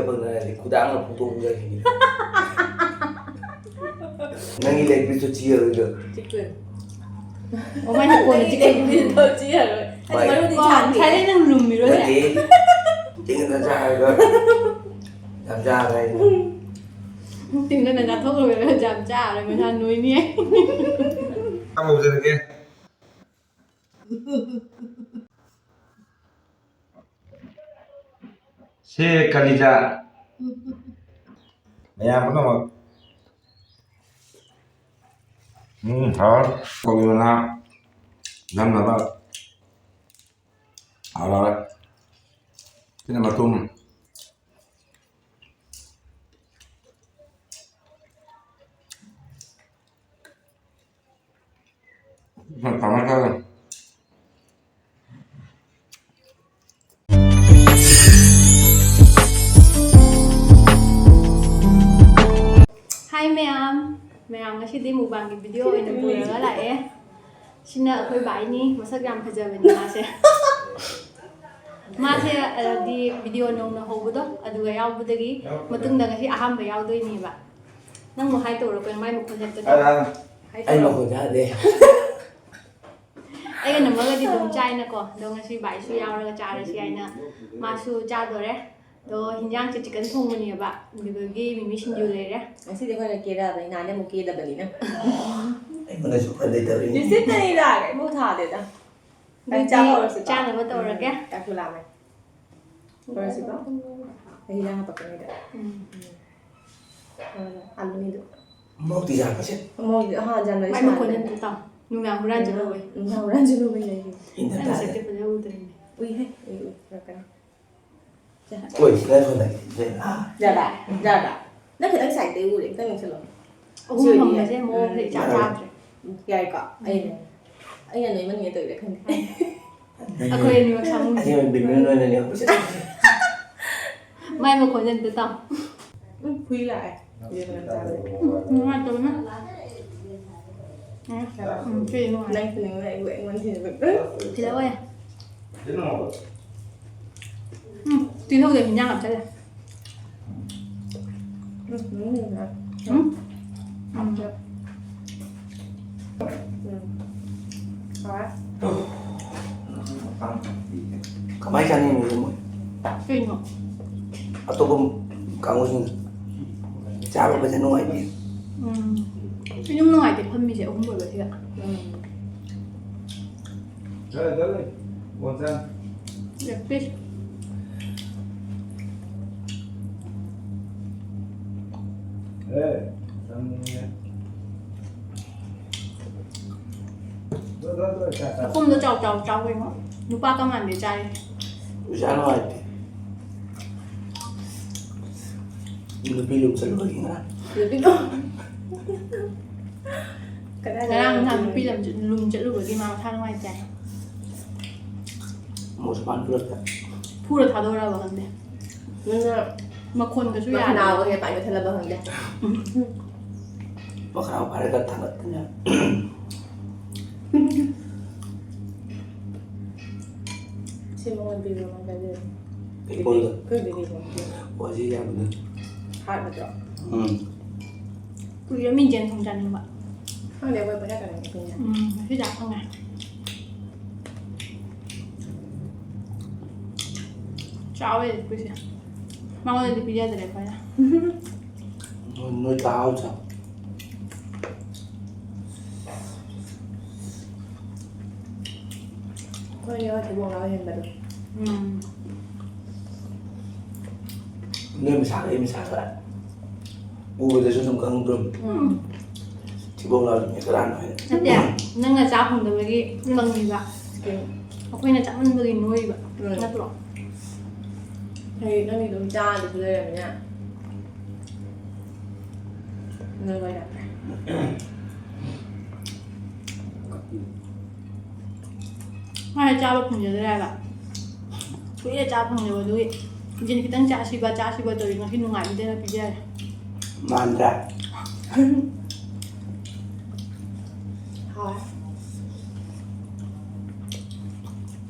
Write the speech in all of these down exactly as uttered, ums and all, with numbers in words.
ꯐꯪꯅꯔꯗꯤ ꯈꯨꯗꯥꯡꯅ ꯐꯣꯡꯗꯣꯛꯑꯝꯖꯔꯤꯅꯤ꯫ ꯅꯪꯒꯤ leg piece ꯇꯣ ꯆꯤꯛꯑꯔꯣꯏꯗ꯭ꯔꯣ? ꯆꯤꯛꯇꯣꯏꯅꯤ꯫ ꯑꯣ, ꯃꯥꯏ ꯅꯥꯀꯣꯟꯗ ꯆꯤꯛꯇꯣꯏꯅꯤ꯫ Leg piece ꯇꯣ ꯆꯤꯛꯑꯔꯣꯏ꯫ ꯍꯥꯏꯗꯤ ꯃꯥꯏ ꯃꯔꯨꯗꯤ ꯀꯣ, ꯁꯥꯡꯗꯦ꯫ ꯉꯁꯥꯏꯗꯩ ꯅꯪ ꯂꯨꯝꯃꯤꯔꯣ ꯁꯦ? ꯅꯠꯇꯦ꯫ ꯇꯤꯡꯒꯅ ꯆꯥꯔꯒ ꯌꯥꯝ ꯆꯥꯕ ꯍꯥꯏꯅꯤ꯫ ꯇꯤꯡꯒꯅ ꯆꯥꯊꯣꯛꯂꯣꯏꯔꯒ ꯌꯥꯝ ꯆꯥꯔꯦ, ꯃꯁꯥ ꯅꯣꯏꯅꯤ꯫ ꯀꯝꯗꯧꯖꯔꯒꯦ? ꯁꯦ ꯀꯂꯤꯖꯥ꯫ ꯃꯌꯥꯝ ꯄꯨꯝꯅꯃꯛ꯫ ꯎꯝ, ꯍꯥꯎꯔꯦ꯫ ꯀꯣꯕꯤ ꯃꯅꯥ ꯅꯝꯅꯕ꯫ ꯍꯥꯎꯔꯦ, ꯍꯥꯎꯔꯦ꯫ ꯁꯤꯅ ꯃꯇꯨꯝ꯫ ꯎꯝ, ꯇꯃꯥꯇꯔ꯫ Hi ꯃꯌꯥꯝ, ꯃꯌꯥꯝ ꯉꯁꯤꯗꯤ mukbangꯒꯤ video ꯑꯣꯏꯅ ꯄꯨꯔꯒ ꯂꯥꯛꯑꯦ꯫ ꯁꯤꯅ ꯑꯩꯈꯣꯏ ꯕꯥꯏꯅꯤ, ꯃꯁꯛ ꯌꯥꯝ ꯐꯖꯕꯅꯤ ꯃꯥꯁꯦ꯫ ꯃꯥꯁꯦ ꯑꯗꯤ video ꯅꯧꯅ ꯍꯧꯕꯗꯣ ꯑꯗꯨꯒ ꯌꯥꯎꯕꯗꯒꯤ ꯃꯇꯨꯡꯗ ꯉꯁꯤ ꯑꯍꯥꯟꯕ ꯌꯥꯎꯗꯣꯏꯅꯦꯕ꯫ ꯅꯪꯕꯨ hi ꯇꯧꯔꯣ ꯀꯩꯅꯣ, ꯃꯥꯏ ꯃꯈꯣꯟ ꯍꯦꯛꯇ ꯇꯧ꯫ ꯑꯩ ꯃꯈꯣꯟ ꯇꯥꯗꯦ꯫ ꯑꯩꯒ ꯅꯝꯃꯒꯗꯤ ꯑꯗꯨꯝ ꯆꯥꯏꯅꯀꯣ, ꯑꯗꯣ ꯉꯁꯤ ꯕꯥꯏꯁꯨ ꯌꯥꯎꯔꯒ ꯆꯥꯔꯁꯤ ꯍꯥꯏꯅ ꯃꯥꯁꯨ ꯆꯥꯗꯣꯔꯦ꯫ ꯑꯗꯣ ꯍꯤꯟꯖꯥꯡꯁꯦ chicken ꯊꯣꯡꯕꯅꯦꯕ, ꯑꯗꯨꯗꯒꯤ ꯃꯤꯃꯤ ꯁꯤꯡꯖꯨ ꯂꯩꯔꯦ꯫ ꯉꯁꯤꯗꯤ ꯑꯩꯈꯣꯏꯅ ꯀꯦꯔꯛꯑꯕꯅꯤ, ꯅꯍꯥꯟꯗꯤ ꯑꯃꯨꯛ ꯀꯦꯗꯕꯅꯤꯅ꯫ ꯑꯩꯉꯣꯟꯗꯁꯨ ꯈꯔ ꯂꯩꯇꯕꯅꯤ꯫ ꯂꯤꯞꯁꯇꯤꯛꯇꯅꯤꯗ, ꯀꯩꯝꯕꯨ ꯊꯥꯗꯦꯗ꯫ ꯑꯗꯨꯗꯤ ꯆꯥꯕ ꯍꯧꯔꯁꯤꯀꯣ? ꯆꯥꯅꯕ ꯇꯧꯔꯒꯦ꯫ ꯎꯝ, ꯆꯥꯛꯁꯨ ꯂꯥꯝꯃꯦ꯫ ꯍꯧꯔꯁꯤꯀꯣ? ꯑꯩ ꯍꯤꯟꯖꯥꯡ ꯍꯥꯞꯄꯛꯀꯅꯤꯗ꯫ ꯎꯝ꯫ ꯍꯣꯏ, ꯍꯣꯏ, ꯑꯂꯨꯅꯤꯗꯣ꯫ ꯃꯣꯔꯣꯛꯇꯤ ꯌꯥꯝꯕꯁꯦ꯫ ꯃꯣꯔꯣꯛꯇꯤ, ꯑꯍꯥ, ꯌꯥꯝꯅ ꯃꯥꯏ ꯃꯈꯣꯟ ꯁꯥꯍꯟꯕꯅꯦ꯫ ꯑꯝꯇ ꯇꯥꯎ꯫ ꯅꯨꯡꯗꯥꯡ ꯍꯨꯔꯥꯟ ꯆꯠꯂꯨꯕꯩ꯫ ꯎꯝ, ꯅꯨꯡꯗꯥꯡ ꯍꯨꯔꯥꯟ ꯆꯠꯂꯨꯕꯩ ꯂꯩꯔꯤ꯫ ꯏꯟꯗ ꯑꯩ ꯇꯥꯔꯦ꯫ ꯃꯁꯛꯇꯤ ꯐꯖꯅ ꯎꯗ꯭ꯔꯤꯅꯦ꯫ ꯎꯏꯍꯦ, ꯎꯏ, ꯎꯏ, ꯄꯨꯔꯛꯀꯅꯤ꯫ ꯁꯦ꯫ ꯍꯣꯏ, ꯁꯤꯗ ꯐꯣꯟꯗꯒꯤ꯫ ꯁꯦ, ꯑꯥ꯫ ꯌꯥꯔꯕ? ꯌꯥꯔꯕ? ꯅꯪ ꯈꯤꯇꯪ sideꯇꯩ ꯎꯔꯦ, ꯈꯤꯇꯪ ꯌꯦꯡꯁꯜꯂꯣ꯫ ꯑꯍꯨꯝ ꯁꯤ ꯑꯣꯏꯗꯤ ꯐꯝꯕꯁꯦ ꯌꯥꯏ꯫ ꯃꯑꯣꯡꯁꯦ ꯎꯝ, ꯏꯆꯥ ꯌꯥꯔꯕ? ꯆꯥꯗ꯭ꯔꯦ꯫ ꯎꯝ, ꯌꯥꯏꯀꯣ? ꯎꯝ꯫ ꯑꯩꯅ, ꯑꯩꯅ ꯅꯣꯏꯃꯟꯒꯦ ꯇꯧꯔꯤꯔꯥ ꯈꯪꯗꯦ꯫ ꯑꯩꯈꯣꯏ ꯑꯅꯤꯃꯛ ꯁꯥꯃꯨ꯫ ꯑꯁꯦꯡꯕ ꯕꯤꯃꯦꯟ ꯑꯣꯏꯅꯅꯦ ꯑꯩꯈꯣꯏꯁꯦ꯫ ꯃꯥꯏ ꯃꯈꯣꯟꯁꯦ ꯑꯝꯇ ꯇꯥꯎ꯫ ꯎꯝ, ꯍꯨꯏ ꯂꯥꯛꯑꯦ꯫ ꯌꯦꯟ ꯉꯥꯛ ꯆꯥꯕꯩ꯫ ꯎꯝ, ꯅꯨꯡꯉꯥꯏꯇꯕꯅ꯫ ꯎꯝ, ꯁꯤ ꯅꯨꯡꯉꯥꯏ꯫ ꯅꯪ ꯐꯤꯂꯝ ꯑꯩꯕꯨ ꯑꯩꯉꯣꯟꯗ ꯊꯤꯟꯕ꯫ ꯊꯤꯜꯂꯛꯑꯣꯏ꯫ ꯎꯝ, ꯇꯤꯜꯍꯧꯗ ꯍꯤꯟꯖꯥꯡ ꯍꯥꯞꯆꯜꯂꯦ꯫ ꯎꯝ? ꯎꯝ. ꯎꯝ. ꯍꯣꯏ. ꯀꯃꯥꯏ ꯆꯥꯅꯤꯡꯉꯤꯅꯣ ꯃꯣꯏ? ꯀꯩꯅꯣ? ꯑꯇꯣꯞꯄ ꯀꯥꯡꯕꯨꯁꯤꯡꯅ ꯆꯥꯕ ꯐꯖꯅ ꯅꯨꯡꯉꯥꯏꯇꯦ꯫ ꯎꯝ. ꯑꯩ ꯑꯗꯨꯝ ꯅꯨꯡꯉꯥꯏꯇꯦ ꯐꯝꯃꯤꯁꯦ ꯑꯍꯨꯝ ꯑꯣꯏꯕꯁꯤꯗ꯫ ꯎꯝ. ꯆꯠꯂꯦ, ꯆꯠꯂꯦ. ꯕꯣꯟ ꯆꯥꯅꯤ. ꯂꯦꯛ ꯄꯤꯁ꯫ ꯑꯦ, ꯆꯪꯉꯦ꯫ ꯆꯥꯛꯈꯨꯝꯗꯣ ꯆꯥꯎ ꯆꯥꯎ ꯆꯥꯎ ꯀꯩꯅꯣ꯫ ꯅꯨꯄꯥ ꯀꯃꯥꯟꯗꯦ ꯆꯥꯔꯤ꯫ ꯏꯁꯥ ꯅꯨꯡꯉꯥꯏꯇꯦ꯫ ꯅꯨꯄꯤ ꯂꯨꯝ ꯆꯠꯂꯨꯕꯒꯤ ꯉꯔꯥꯡ꯫ ꯅꯨꯄꯤꯗꯣ꯫ ꯀꯗꯥꯏꯗ ꯉꯔꯥꯡ ꯅꯍꯥꯟ ꯅꯨꯄꯤ ꯂꯝ ꯆꯠ-, ꯂꯨꯝ ꯆꯠꯂꯨꯕꯒꯤ ꯃꯥ ꯃꯁꯥ ꯅꯨꯡꯉꯥꯏꯇꯦ꯫ ꯃꯣꯁ ꯄꯥꯟ ꯄꯨꯔꯛꯇ꯫ ꯐꯨꯔ ꯊꯥꯗꯣꯔꯛꯑꯕ ꯈꯪꯗꯦ꯫ ꯅꯪꯅ ꯃꯈꯣꯟꯒꯁꯨ ꯌꯥꯗꯦ꯫ ꯃꯈꯅꯥꯎꯒ ꯍꯦꯛ ꯄꯥꯏꯒ ꯊꯜꯂꯕ ꯈꯪꯗꯦ꯫ ꯃꯈꯅꯥꯎ ꯄꯥꯏꯔꯒ ꯊꯥꯡꯒꯠꯇꯅ꯫ ꯁꯤ ꯃꯉꯣꯟ ꯄꯤꯕ꯭ꯔꯣ ꯃꯥ ꯀꯥꯏꯗꯩ? ꯑꯩꯉꯣꯟꯗ꯫ ꯑꯩꯈꯣꯏ ꯕꯤꯕꯤ ꯊꯣꯡ꯫ ꯋꯥꯁꯤ ꯌꯥꯝꯅ꯫ ꯍꯥꯠ ꯅꯠꯇ꯭ꯔꯣ? ꯎꯝ꯫ ꯀꯨꯏꯔꯦ ꯃꯤ ꯌꯦꯟ ꯊꯣꯡ ꯆꯥꯅꯤꯡꯕ꯫ ꯈꯪꯗꯦ, ꯑꯩꯈꯣꯏ ꯄꯩꯁꯥ ꯀꯩꯅꯣ ꯄꯤꯅꯦ꯫ ꯎꯝ, ꯉꯁꯤ ꯆꯥ ꯐꯪꯉꯦ꯫ ꯆꯥꯎꯋꯦ ꯑꯩꯈꯣꯏꯁꯦ꯫ ꯃꯉꯣꯟꯗꯗꯤ ꯄꯤꯖꯗ꯭ꯔꯦ ꯑꯩꯈꯣꯏꯅ꯫ ꯅꯣꯏ, ꯅꯣꯏ ꯆꯥꯍꯥꯎ ꯆꯥꯎ꯫ ꯑꯩꯈꯣꯏꯅꯦ ꯊꯤꯕꯣꯡ ꯂꯥꯎ ꯍꯦꯟꯕꯗꯣ꯫ ꯎꯝ꯫ ꯅꯣꯏ ꯃꯁꯥꯒ ꯑꯩ ꯃꯁꯥꯒ ꯎꯕꯗꯁꯨ ꯑꯗꯨꯝ ꯈꯪꯗ꯭ꯔꯣ? ꯎꯝ꯫ ꯊꯤꯕꯣꯡ ꯂꯥꯎꯔꯤꯁꯦ ꯀꯅꯥꯅꯣ ꯍꯥꯏꯅ꯫ ꯅꯠꯇꯦ, ꯅꯪꯅ ꯆꯥ ꯐꯪꯗꯕꯒꯤ ꯀꯪꯉꯤꯕ꯫ ꯎꯝ꯫ ꯑꯩꯈꯣꯏꯅ ꯆꯥꯃꯟꯕꯒꯤ ꯅꯣꯏꯔꯤꯕ꯫ ꯎꯝ꯫ ꯅꯠꯇ꯭ꯔꯣ? ꯍꯥꯏꯗꯤ ꯅꯪꯗꯤ ꯑꯗꯨꯝ ꯆꯥꯗꯁꯨ ꯂꯩꯔꯕꯅꯤꯅ꯫ ꯅꯣꯏꯕ ꯌꯥꯗ꯭ꯔꯦ꯫ ꯃꯥꯅ ꯆꯥꯕ ꯐꯪꯖꯗ꯭ꯔꯦ ꯍꯥꯏꯕ꯫ ꯀꯨꯏꯔꯦ ꯆꯥꯕ ꯐꯪꯗꯕ ꯑꯗꯨꯒꯤ꯫ ꯌꯦꯟ ꯈꯤꯇꯪ ꯆꯥꯁꯤꯕ, ꯆꯥꯁꯤꯕ ꯇꯧꯔꯤ꯫ ꯉꯁꯤ ꯅꯨꯡꯉꯥꯏꯕꯤꯗꯅ ꯄꯤꯖꯔꯦ꯫ ꯃꯥꯟꯗ꯭ꯔꯥ? ꯍꯥꯎꯋꯦ꯫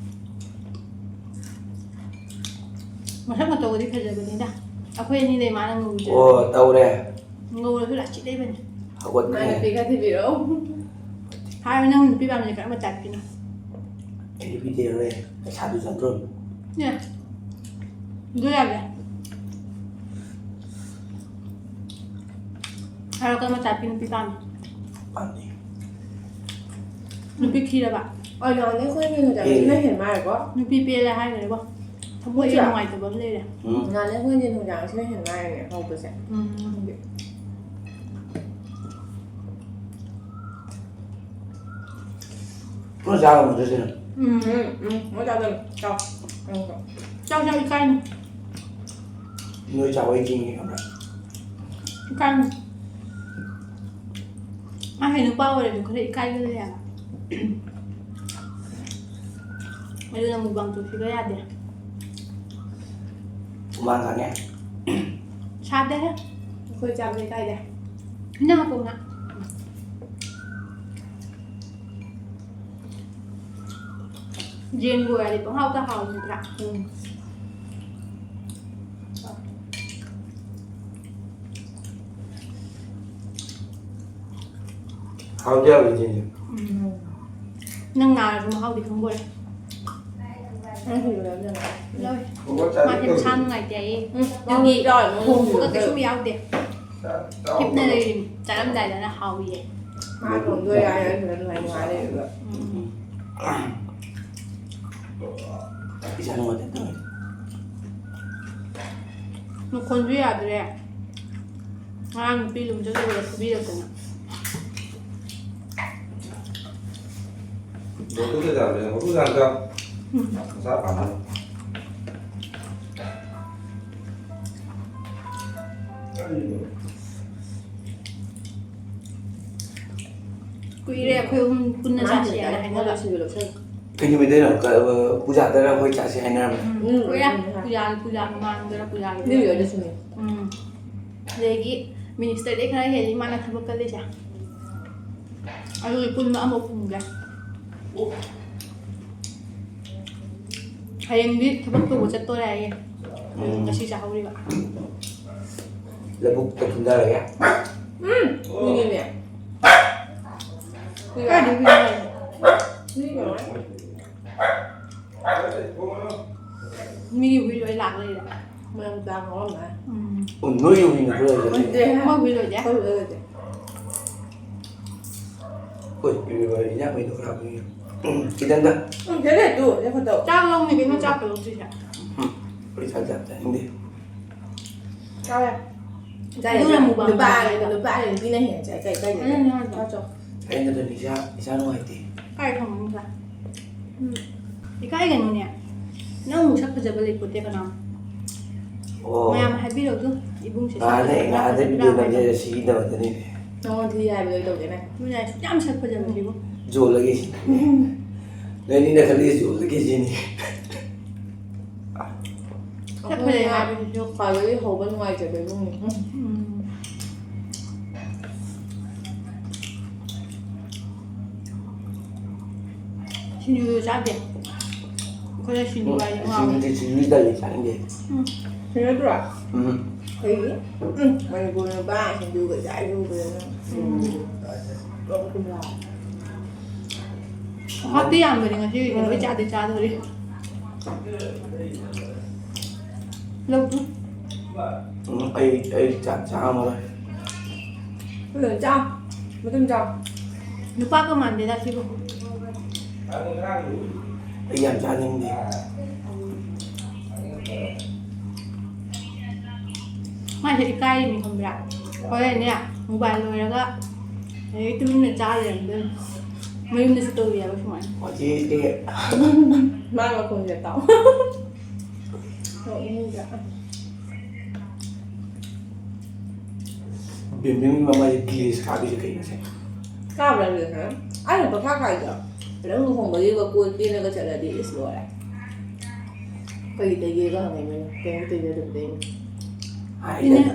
ꯃꯁꯛ ꯃꯇꯧꯒꯗꯤ ꯐꯖꯕꯅꯤꯗ꯫ ꯑꯩꯈꯣꯏ ꯑꯅꯤꯗꯩ ꯃꯥꯅ ꯉꯧꯖꯩ꯫ ꯑꯣ, ꯇꯧꯔꯦ꯫ ꯉꯧꯔꯁꯨ ꯔꯥꯁꯤ ꯂꯩꯕꯅꯤ꯫ ꯍꯧꯒꯠꯈ꯭ꯔꯦ꯫ ꯃꯥꯅ ꯄꯤꯒ ꯊꯤꯕꯤꯔꯛꯑꯣ꯫ ꯍꯥꯏꯔꯣ, ꯅꯪ ꯅꯨꯄꯤ ꯄꯥꯝꯃꯤꯁꯦ ꯀꯔꯝꯕ ꯇꯥꯏꯞꯀꯤꯅꯣ? ꯑꯩ ꯅꯨꯄꯤ ꯊꯤꯔꯔꯣꯏ꯫ ꯄꯩꯁꯥꯗꯨ ꯆꯪꯗ꯭ꯔꯣ? ꯑꯦ, ꯑꯗꯨ ꯌꯥꯗꯦ꯫ ꯍꯥꯏꯔꯣ, ꯀꯔꯝꯕ ꯇꯥꯏꯞꯀꯤ ꯅꯨꯄꯤ ꯄꯥꯝꯃꯤ? ꯄꯥꯝꯗꯦ꯫ ꯅꯨꯄꯤ ꯊꯤꯔꯕ? ꯑꯣ, ꯅꯍꯥꯟꯅꯦ ꯑꯩꯈꯣꯏ ꯅꯨꯡꯗꯥꯡ ꯁꯤꯅ ꯍꯦꯟ ꯃꯥꯜꯂꯦꯀꯣ꯫ ꯅꯨꯄꯤ ꯄꯦꯜꯂꯦ ꯍꯥꯏꯈ꯭ꯔꯦꯕꯣ꯫ ꯊꯃꯣꯏꯁꯦ ꯅꯠꯇ꯭ꯔꯥ? ꯅꯨꯡꯉꯥꯏꯇꯕ ꯑꯃ ꯂꯩꯔꯦ꯫ ꯎꯝ꯫ ꯅꯍꯥꯟꯅꯦ ꯑꯩꯈꯣꯏ ꯅꯨꯡꯗꯥꯡ ꯁꯤꯅ ꯍꯦꯟ ꯃꯥꯜꯂꯦ ꯍꯧꯕꯁꯦ꯫ ꯎꯝ꯫ ꯄꯨꯟꯅ ꯆꯥꯔꯝꯃꯣꯏꯗ꯭ꯔꯣ ꯁꯤꯅ? ꯎꯝ꯫ ꯎꯝ, ꯎꯝ, ꯃꯣꯏ ꯆꯥꯗꯣꯏꯅꯦ꯫ ꯆꯥꯎ꯫ ꯎꯝ, ꯆꯥꯎ꯫ ꯆꯥꯎ, ꯆꯥꯎ, ꯏꯀꯥꯏꯅꯤ꯫ ꯅꯣꯏ ꯆꯥꯕ ꯑꯩ ꯆꯤꯡꯉꯦ ꯈꯪꯕ꯭ꯔꯥ? ꯏꯀꯥꯏꯅꯤ꯫ ꯑꯩ ꯍꯌꯦꯡ ꯅꯨꯄꯥ ꯑꯣꯏꯔꯁꯨ ꯈꯔ ꯏꯀꯥꯏꯒꯜꯂꯦ ꯍꯥꯏꯕ꯫ ꯑꯗꯨꯅ mukbang ꯇꯧꯁꯤꯒ ꯌꯥꯗꯦ꯫ ꯍꯨꯃꯥꯡ ꯀꯥꯡꯉꯦ꯫ ꯁꯥꯗꯦꯍꯦ꯫ ꯑꯩꯈꯣꯏ ꯆꯥꯕꯗꯤ ꯀꯥꯏꯗꯦ꯫ ꯍꯤꯟꯖꯥꯡ ꯍꯥꯞꯄꯛꯎꯅ꯫ ꯌꯦꯟꯕꯨ ꯑꯣꯏꯔꯗꯤ ꯄꯪꯍꯥꯎꯇ ꯍꯥꯎꯏ ꯅꯠꯇ꯭ꯔꯥ? ꯎꯝ꯫ ꯍꯥꯎꯗꯤ ꯍꯥꯎꯋꯤ ꯆꯦꯡꯁꯦ꯫ ꯎꯝ꯫ ꯅꯪ ꯅꯥꯔꯁꯨ ꯃꯍꯥꯎꯗꯤ ꯈꯪꯕꯣꯔꯦ꯫ ꯅꯪ ꯍꯨꯏꯕ ꯂꯧꯗꯅ꯫ ꯂꯧꯏ꯫ ꯍꯣꯃꯣ ꯃꯥꯗꯤ ꯆꯥꯗꯤ ꯃꯁꯥ ꯇꯧꯗꯦ꯫ ꯅꯨꯡꯉꯥꯏꯇꯦ ꯍꯥꯏꯌꯦ꯫ ꯎꯝ, ꯑꯗꯨꯒꯤ ꯌꯥꯎꯔꯝꯃꯣꯏ, ꯌꯥꯎꯔꯝꯃꯣꯏ, ꯊꯣꯡꯕꯒ ꯌꯥꯎꯔꯝꯃꯣꯏ꯫ ꯀꯩꯁꯨꯝ ꯌꯥꯎꯗꯦ꯫ ꯆꯥ-, ꯆꯥꯎ꯫ ꯍꯤꯞꯅ ꯂꯩꯔꯤꯅꯤ꯫ ꯆꯥꯔꯝꯗꯥꯏꯗꯅ ꯍꯥꯎꯏꯌꯦ꯫ ꯃꯥ ꯊꯣꯡꯗꯣꯏ ꯌꯥꯏ, ꯑꯩ ꯐꯖꯅ ꯅꯨꯡꯉꯥꯏ, ꯅꯨꯡꯉꯥꯏ ꯂꯩꯕꯗ꯫ ꯎꯝ꯫ ꯏꯁꯥ ꯅꯨꯡꯉꯥꯏꯇꯦ ꯇꯧꯔꯦ꯫ ꯃꯈꯣꯟꯁꯨ ꯌꯥꯗ꯭ꯔꯦ꯫ ꯉꯔꯥꯡ ꯅꯨꯄꯤ ꯂꯨꯝ ꯆꯠꯂꯨꯕꯗ ꯐꯨꯕꯤꯔꯛꯇꯅ꯫ ꯃꯀꯨꯗ ꯆꯥꯕꯅꯦ, ꯃꯀꯨ ꯆꯥꯕꯗ ꯃꯁꯥ ꯐꯥꯅꯕ꯫ ꯀꯨꯏꯔꯦ ꯑꯩꯈꯣꯏ ꯑꯍꯨꯝ ꯄꯨꯟꯅ ꯆꯥꯁꯤ ꯍꯥꯏꯅ ꯍꯥꯏꯅꯕ꯫ ꯁꯤꯡꯖꯨ ꯂꯧꯁꯜꯂꯣ꯫ ꯀꯩ ꯅꯨꯃꯤꯠꯇꯩꯅꯣ? ꯀ-, ꯑ, ꯄꯨꯖꯥꯗꯔ ꯑꯩꯈꯣꯏ ꯆꯥꯁꯦ ꯍꯥꯏꯅꯔꯝꯃꯦ꯫ ꯎꯝ, ꯀꯨꯏꯔꯦ꯫ ꯄꯨꯖꯥ, ꯄꯨꯖꯥ ꯃꯃꯥꯡꯗꯔ ꯄꯨꯖꯥꯒꯤ꯫ New Yearꯗꯁꯨꯅꯦ꯫ ꯎꯝ꯫ ꯑꯗꯒꯤ ministerꯗꯩ ꯈꯔ ꯍꯦꯜꯂꯤ ꯃꯥꯅ ꯊꯕꯛ ꯀꯜꯂꯤꯁꯦ꯫ ꯑꯗꯨꯒꯤ ꯄꯨꯟꯕ ꯑꯃꯐꯥꯎ ꯐꯪꯗ꯭ꯔꯦ꯫ ꯍꯌꯦꯡꯗꯤ ꯊꯕꯛ ꯇꯧꯕ ꯆꯠꯇꯣꯔꯦ ꯍꯥꯏꯌꯦ꯫ ꯎꯝ, ꯉꯁꯤ ꯆꯥꯍꯧꯔꯤꯕ꯫ ꯂꯧꯕꯨꯛꯇ ꯊꯤꯟꯊꯔꯒꯦ꯫ ꯎꯝ, ꯃꯤꯒꯤꯅꯦ꯫ ꯀꯥꯏꯗꯩ ꯍꯨꯏꯅꯣ ꯍꯥꯏꯁꯦ? ꯃꯤꯒꯤ ꯍꯨꯏ ꯂꯣꯏ ꯂꯥꯛ ꯂꯩꯔꯦ꯫ ꯃꯌꯥꯝ ꯆꯥꯕ ꯉꯝꯃꯦ꯫ ꯎꯝ꯫ ꯑꯣ, ꯅꯣꯏꯒꯤ ꯍꯨꯏ ꯅꯠꯇ꯭ꯔꯣ ꯍꯥꯏꯁꯦ? ꯅꯠꯇꯦ, ꯑꯩꯈꯣꯏ ꯍꯨꯏ ꯂꯣꯏꯗꯦ꯫ ꯑꯩꯈꯣꯏ ꯍꯨꯏ ꯂꯣꯏꯗꯦ꯫ ꯍꯣꯏ, ꯏꯕꯦꯝꯃ, ꯏꯟꯖꯥꯡ ꯃꯩꯗꯣ ꯈꯔ ꯍꯥꯞꯄꯤꯌꯨ꯫ ꯈꯤꯇꯪꯗ꯫ ꯎꯝ, ꯁꯤꯗ ꯂꯩ, ꯇꯨ, ꯁꯤꯗ ꯈꯛꯇ꯫ ꯆꯥꯛ ꯂꯧꯅꯤ ꯀꯩꯅꯣ, ꯆꯥꯛꯀ ꯂꯧꯗ꯭ꯔꯤꯁꯦ꯫ ꯎꯝ, ꯄꯨꯔꯤ ꯆꯥꯛ ꯆꯥ ꯆꯥꯅꯤꯡꯗꯦ꯫ ꯆꯥꯔꯦ꯫ ꯑꯗꯨꯅ ꯃꯨꯛꯕꯥꯡ ꯅꯨꯄꯥ, ꯇꯧꯕ ꯅꯨꯄꯥ, ꯅꯨꯄꯤꯅ ꯍꯦꯟꯅ ꯆꯥꯏ, ꯀꯥꯏ, ꯀꯥꯏ, ꯑꯗꯨꯅ ꯍꯦꯟꯅ ꯆꯥꯎ, ꯆꯥꯎ꯫ ꯑꯩ ꯅꯠꯇ꯭ꯔꯗꯤ ꯏꯁꯥ, ꯏꯁꯥ ꯅꯨꯡꯉꯥꯏꯇꯦ꯫ ꯀꯥꯏ ꯊꯝꯃꯝꯅꯤꯗ? ꯎꯝ꯫ ꯏꯀꯥꯏꯒꯅꯨꯅꯦ꯫ ꯅꯪ ꯑꯃꯨꯛ ꯁꯛ ꯐꯖꯕ ꯂꯩꯄꯣꯠꯇꯦ ꯀꯅꯥ? ꯑꯣ꯫ ꯃꯌꯥꯝ ꯍꯥꯏꯕꯤꯔꯛꯎ ꯏꯕꯨꯡꯁꯦ ꯁꯛ ꯉꯥꯏꯍꯥꯛ ꯂꯩ, ꯐꯖꯕ ꯉꯥꯏꯍꯥꯛ ꯂꯩ ꯂꯥꯛꯄ video ꯅꯝꯖꯔ ꯍꯥꯏꯕ꯫ ꯁꯤꯒꯤꯗꯃꯛꯇꯅꯤꯅꯦ꯫ ꯅꯉꯣꯟ ꯊꯤ ꯍꯥꯏꯕꯗꯣ ꯑꯩ ꯇꯧꯗꯦꯅꯦ꯫ ꯑꯗꯨꯅꯦ ꯑꯁꯨꯛ ꯌꯥꯝ ꯁꯛ ꯐꯖꯕꯁꯤꯕꯨ꯫ ꯌꯣꯜꯂꯒꯦ ꯁꯤꯅꯤ꯫ ꯅꯣꯏꯅꯤꯅ ꯈꯜꯂꯤꯁꯦ ꯌꯣꯜꯂꯒꯦ ꯁꯤꯅꯤ꯫ ꯁꯛ ꯐꯖꯩ ꯍꯥꯏꯕꯁꯤꯁꯨ ꯈ꯭ꯋꯥꯏꯗꯒꯤ ꯍꯧꯕ ꯅꯨꯡꯉꯥꯏꯖꯕ ꯏꯃꯨꯡꯅꯤ꯫ ꯎꯝ꯫ ꯁꯤꯡꯖꯨꯗꯣ ꯆꯥꯗꯦ꯫ ꯑꯩꯈꯣꯏꯅ ꯁꯤꯡꯖꯨ ꯍꯥꯏꯁꯦ ꯉꯥꯎꯋꯦ꯫ ꯁꯤꯡꯖꯨꯗꯤ, ꯁꯤꯡꯖꯨꯗꯤ ꯇꯜꯂꯤ, ꯆꯥꯅꯤꯡꯗꯦ꯫ ꯎꯝ꯫ ꯁꯤꯡꯖꯨ ꯅꯠꯇ꯭ꯔꯣ? ꯎꯝ꯫ ꯑꯩꯈꯣꯏꯒꯤ, ꯎꯝ, ꯃꯅꯤꯄꯨꯔ ꯅꯨꯄꯥ ꯁꯤꯡꯖꯨꯒ ꯆꯥꯏꯗꯨꯒ꯫ ꯎꯝ꯫ ꯍꯥꯞꯇꯤ ꯌꯥꯝꯕꯅꯤ ꯉꯁꯤꯒꯤꯗꯤ, ꯂꯣꯏ ꯆꯥꯗꯤ ꯆꯥꯗꯣꯔꯤ꯫ ꯂꯧꯊꯣꯛ꯫ ꯎꯝ, ꯑꯩ, ꯑꯩ ꯆꯥꯛ ꯆꯥꯔꯝꯃꯔꯣꯏ꯫ ꯐꯖꯅ ꯆꯥꯎ꯫ ꯃꯇꯨꯝ ꯆꯥꯎ꯫ ꯅꯨꯄꯥꯒ ꯃꯥꯟꯗꯦꯗ ꯁꯤꯕꯨ꯫ ꯑꯩ ꯌꯥꯝ ꯆꯥꯅꯤꯡꯗꯦ꯫ ꯃꯥꯁꯦ ꯏꯀꯥꯏꯔꯤꯅꯤ ꯈꯪꯕ꯭ꯔꯥ? ꯍꯣꯔꯦꯟꯅꯦ, ꯃꯨꯛꯕꯥꯡ ꯂꯣꯏꯔꯒ ꯑꯗꯩ ꯇꯨꯃꯤꯟꯅ ꯆꯥ ꯂꯩꯔꯝꯗꯣꯏꯅꯤ꯫ ꯃꯌꯨꯝꯗꯁꯨ ꯇꯧꯔꯤꯑꯕ ꯁꯨꯃꯥꯏꯅ꯫ ꯋꯥꯊꯤꯗꯤ꯫ ꯃꯥ ꯃꯈꯣꯟꯁꯦ ꯇꯥꯎ꯫ ꯅꯣꯛꯅꯤꯡꯗ꯭ꯔꯥ? ꯕꯦꯝꯕꯦꯝꯒꯤ ꯃꯃꯥꯏꯁꯦ glaze ꯀꯥꯕꯤꯁꯦ ꯀꯩꯅꯣ ꯁꯦ? ꯀꯥꯕ꯭ꯔꯥ glaze ꯀꯥ? ꯑꯩꯅ ꯄꯪꯈꯥ ꯈꯥꯏꯗꯣ꯫ ꯅꯪ ꯂꯨꯍꯣꯡꯕꯒꯤꯒ ꯀꯣꯏ ꯀꯦꯔꯒ ꯆꯠꯂꯗꯤ ꯏꯁ ꯂꯣꯏꯔꯦ꯫ ꯑꯩꯈꯣꯏꯒꯤ ꯇꯩꯒꯦꯒ ꯍꯪꯉꯛꯏꯅꯦ꯫ ꯀꯩꯝ ꯇꯩꯖꯗꯕꯗꯩꯅꯦ꯫ ꯍꯥꯏꯗꯅ꯫